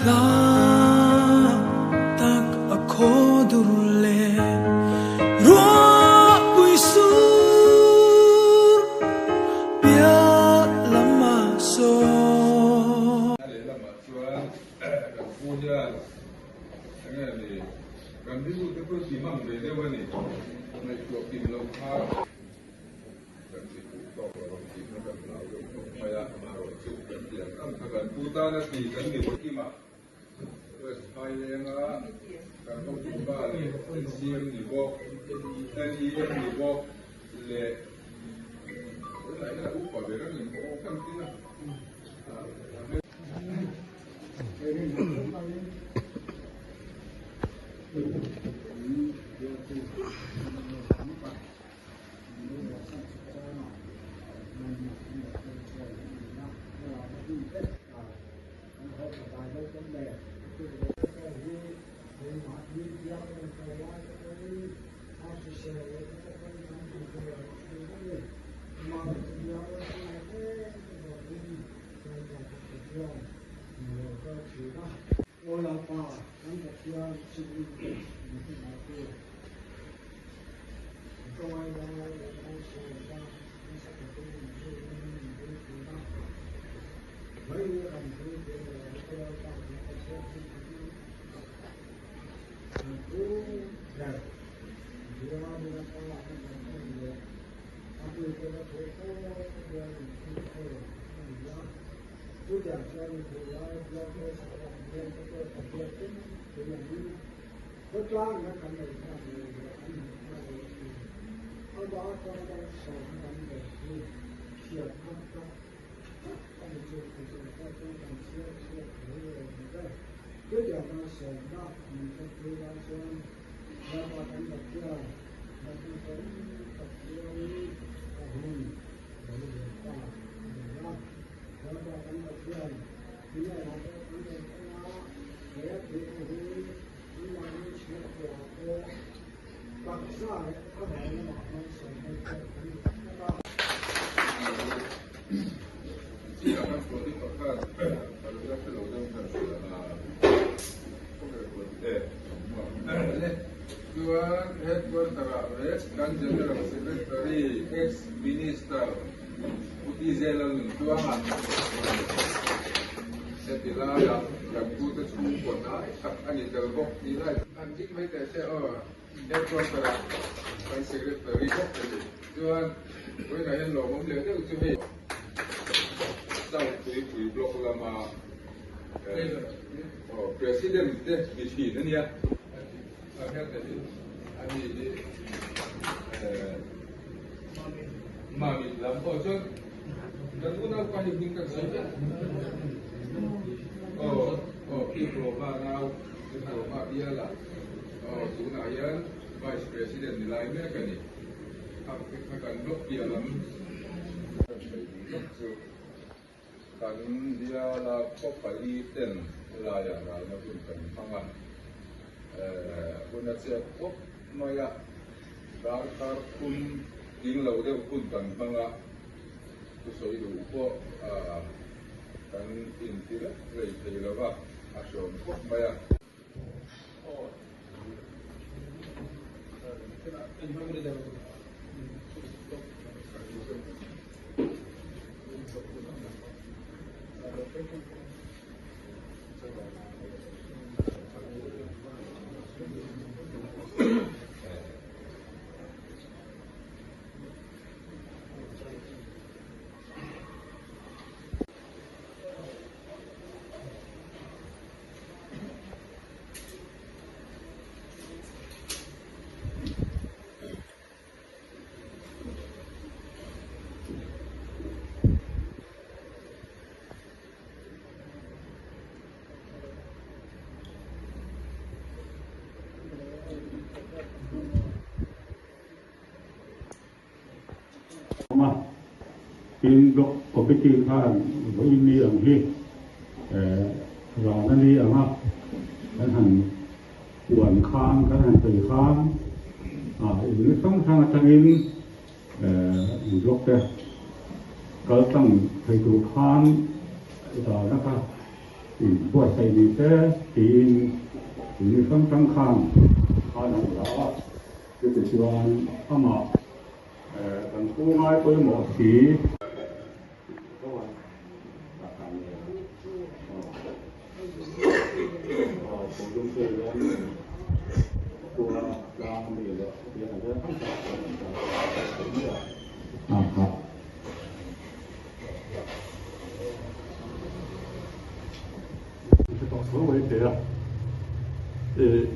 Hla tak a khaw dur leh ruahpui sur piah lamah sawn. A lehlamah chuan kan pu hian enge ni kan rilru te pawh ti mang ve deuh a ni, ngaihtuah kim lo kha. Kan ti fuh tawk lo ang tih kha kan hlau deuh khawp mai a, amaherawhchu kan ti ang ang kha kan pu tana ti kan ni kim a, West Phaileng-a kan hotupa leh NCM ni bawk, NEM ni bawk leh tunah hian a upa ber a ni maw aw kan tin a. Chuan headquarter-ah leh kan General Secretary ex-Minister Pu TJ Lalnunchuanga heti laiah kan pute chhungkaw hnai tak a ni tel bawk tih lai an ding mai teh se aw. Headquarter-ah kan Secretary bawk a ni. Chuan vawiinah hian lawmawm leh deuh chu hei South Tuipui Block lama President te ni thin a nia. A ni hi Mamit lam aw chuan kan unaupa hi hming kan sawi vek. Aw aw Pi Roma nau Pi Roma biala aw tunah hian Vice President ni lai mek a ni. A kan block piah lam kan sawi duh lawk chu. Kan biala khaw pali ten helaiah ralna hun kan hmang a, hun a chep khawp mai a, darkar thum ding lo deuh hun kan hmang a, thusawi duh pawh kan inti vek rei thei lo va, a hreawm khawp mai a. Awm a, tin Block Committee khan vawiin ni ang hi ran a ni ang a, kan han puan khan kan han sawi khan in hrang hrang atangin Block te kal tlang thei tur khan zana kha. Inbuatsaih ni se tiin mi hrang hrang khan khan an la a, chutichuan amah kan pu ngai pawimawh si.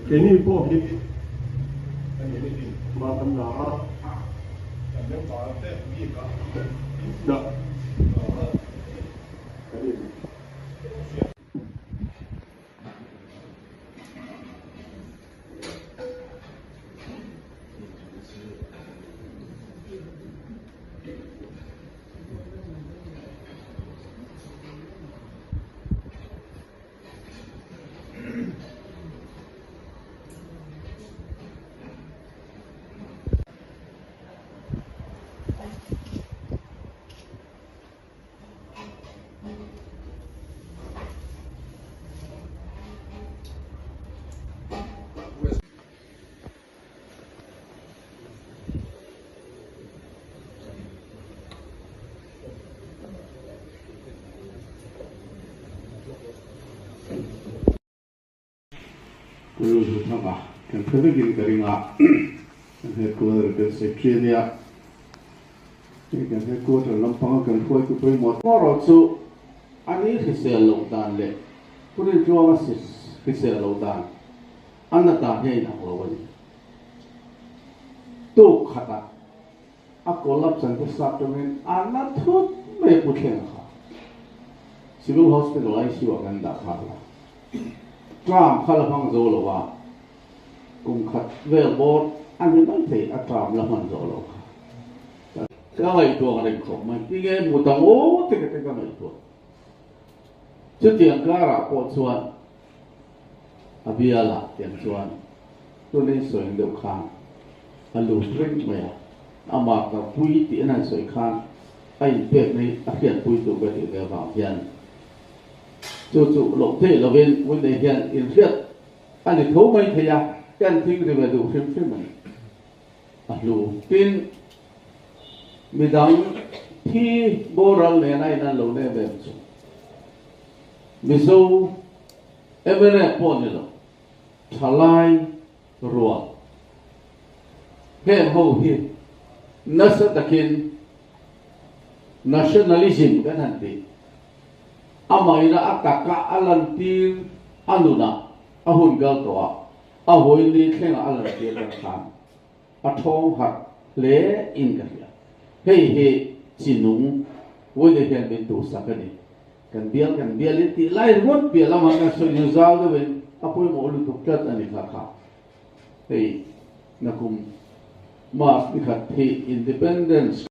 Keini pawh hi hma kan la a. Kul zu thang a, kan hre vekin ka ring a, kan headquarter kan secretary a nia, hei kan headquarter lampanga kan hruaitu pawimawh erawh chu a ni hrisel loh dan leh Purin Tluanga hrisel loh dan a na dan hi a inang lo a ni. Tuk khatah a collapse an te sap tawngin a na thut mai a pu thleng a kha. Civil Hospital ICU ah kan dah kha la. Tram kha la hmang zo lo a, kum khat vel bawr a ni mai thei a tram la hman zawh lo kha. Ka ngaihtuah reng khawp mai, tinge mu dang aw te ka te ka ngaihtuah. Chutiang karah pawh chuan a bialah tiang chuan tunin sawi deuh khan a lut reng mai a, amah ka pui tih an han sawi khan a inpek mai a hriatpui tur ka tih ve avang hian Chu chu loh theih lovin Winnie hian inhriat a ni tho mai thei a, kan thing ri ve duh hrim hrim a ni. A hlu. Tin, midang thi boral nen a inan lo nem em chu. Mizo mnf pawh ni lo, thalai rual heng ho hi nasa takin nationalism kan han tih. Amaina a taka a lantir a nunah a hun kal tawh a, a hawi ni thlengah a lantir kan khan a thawng harh hle in ka hria. Hei hi chinung Wine hian min duhsak a ni. Kan bial kan bial in tih lai ringawt piah lamah kan sawi nu zau deuhin a pawimawh lutuk tlat a ni kha kha. Hei nakum March nikhat hi Independence.